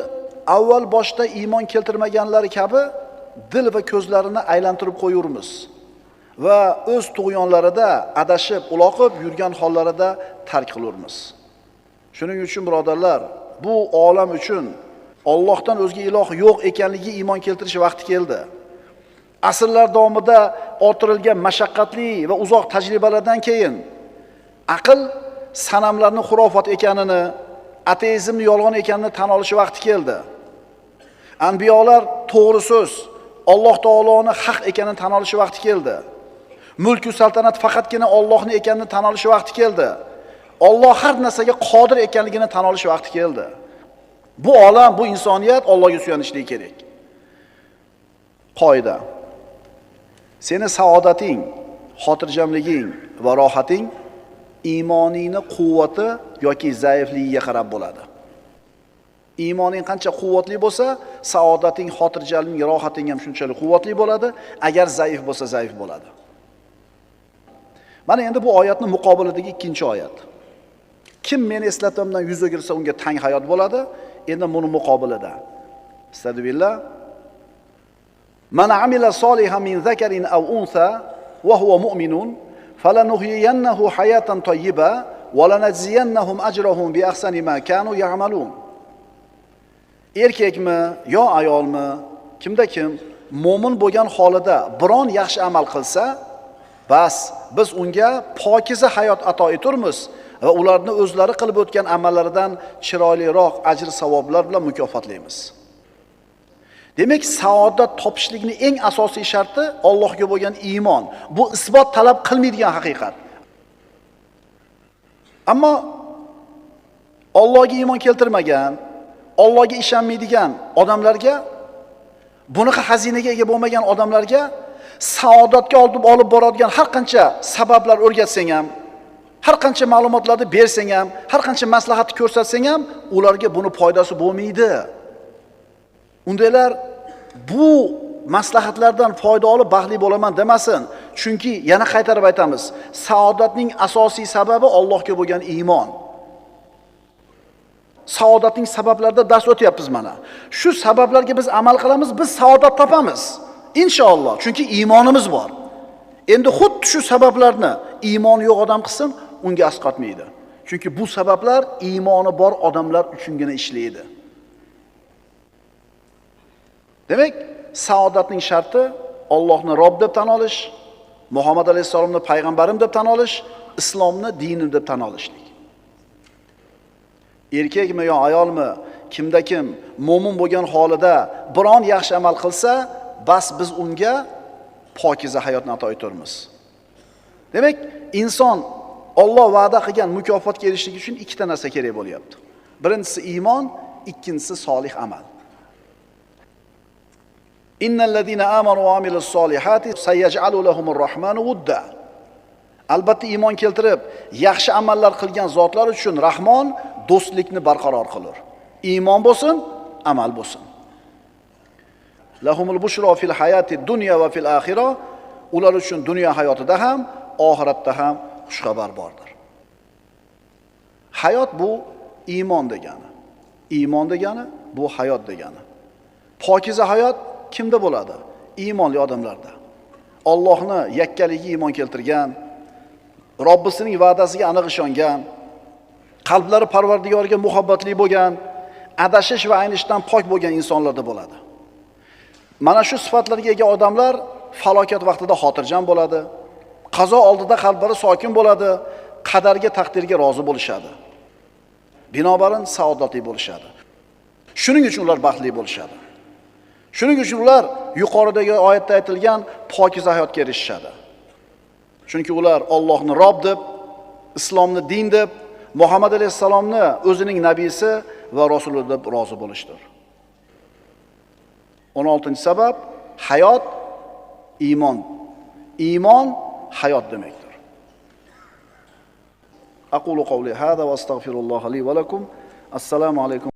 avval boshda iymon keltirmaganlari kabi dil va ko'zlarini aylantirib qo'yurmiz va o'z tug'yonlarida adashib, uloqib yurgan hollarida tark qilurmiz. Shuning uchun birodarlar, bu olam uchun Allohdan o'zga iloh yo'q ekanligiga iymon keltirish vaqti keldi. Asrlar davomida orttirilgan mashaqqatli va uzoq tajribalardan keyin aql sanamlarning xurofot ekanini, ateizmni yolg'on ekanini tan olish vaqti keldi. Anbiyolar to'g'ri so'z, Alloh taoloning haq ekanini tan olish vaqti keldi. Mulk va saltanat faqatgina Allohning ekanini tan olish vaqti keldi. Alloh har narsaga qodir ekanligini tan olish vaqti keldi. Bu olam, bu insoniyat Allohga suyanishligi kerak. Qoida. Seni saodating, xotirjamliging va rohating iymoningni quvvati yoki zaifligiga qarab bo'ladi. Iymoning qancha quvvatli bo'lsa, saodating, xotirjamliging, rohating ham shunchalik quvvatli bo'ladi. Agar zaif bo'lsa, zaif bo'ladi. Mana endi bu oyatning muqobilidagi ikkinchi oyat. Kim meni eslatmamdan yuz o'girsa, unga tang hayot bo'ladi. Endi buni muqobilida. Astagfirullah. Man amila solihan min zakarin aw unsa va huwa mu'minun falanuhyiyannahu hayatan tayyiba va lanajziyannahum ajrahum bi ahsani ma kanu ya'malun. Erkakmi yo ayolmi, kimda kim mo'min bo'lgan holida biron yaxshi amal qilsa, bas biz unga pokiza hayot ato eturmiz va ularni o'zlari qilib o'tgan amallaridan chiroyliroq ajr savoblar bilan mukofotlaymiz. Demak, saodat topishlikning eng asosiy sharti Allohga bo'lgan iymon. Bu isbot talab qilmaydigan haqiqat. Ammo Allohga iymon keltirmagan, Allohga ishonmaydigan odamlarga, bunaqa xazinaga ega bo'lmagan odamlarga saodatga olib boradigan har qancha sabablar o'rgatsang ham, har qancha ma'lumotlarni bersang ham, har qancha maslahatni ko'rsatsang ham, ularga buni foydasi bo'lmaydi. Undaylar bu maslahatlardan foyda olib baxtli bo'laman demasin. Chunki yana qaytarib aytamiz, saodatning asosiy sababi Allohga bo'lgan iymon. Saodatning sabablarida dars o'tyapmiz mana. Shu sabablarga biz amal qilamiz, biz saodat topamiz. Inshaalloh, chunki iymonimiz bor. Endi xuddi shu sabablarni iymoni yo'q odam qilsin, unga asqotmaydi. Chunki bu sabablar iymoni bor odamlar uchungina ishlaydi. Demak, saodatning sharti Allohni Robb deb tan olish, Muhammad alayhissalomni payg'ambarim deb tan olish, islomni dinim deb tan olishlik. Erkakmi yo ayolmi, kimda kim mo'min bo'lgan holida biron yaxshi amal qilsa, bas biz unga pokiza hayotni ato eturmiz. Demak, inson Alloh va'da qilgan mukofotga erishishligi uchun ikkita narsa kerak bo'lyapti. Birinchisi iymon, ikkinchisi solih amal. Innallazina amanu va amilus solihati sayaj'alu lahumur rahmanu wudda. Albatta iymon keltirib, yaxshi amallar qilgan zotlar uchun Rahmon do'stlikni barqaror qilur. Iymon bo'lsin, amal bo'lsin. Lahumul bushra fil hayati dunya va fil axira. Ular uchun dunyo hayotida ham, oxiratda ham xushxabar bordir. Hayot bu iymon degani. Iymon degani bu hayot degani. Pokiza hayot kimda bo'ladi? Iymonli odamlarda. Allohni yakkaligiga iymon keltirgan, Robbisining va'dasiga aniq ishongan, qalblari Parvardigorga muhabbatli bo'lgan, adashish va aynishdan pok bo'lgan insonlarda bo'ladi. Mana shu sifatlarga ega odamlar falokat vaqtida xotirjam bo'ladi, qazo oldida qalblari sokin bo'ladi, qadarga, taqdirga rozi bo'lishadi. Binobarin saodatli bo'lishadi. Shuning uchun ular baxtli bo'lishadi. Shuning uchun ular yuqoridagi oyatda aytilgan pokiza hayotga erishishadi. Chunki ular Allohni Robb deb, islomni din deb, Muhammad alayhissalomni o'zining nabiysi va rasuli deb rozi bo'lishdir. 16-sabab Hayot iymon. Iymon hayot demakdir. Aqulu qawli hada va astagfirulloha li va lakum. Assalomu alaykum.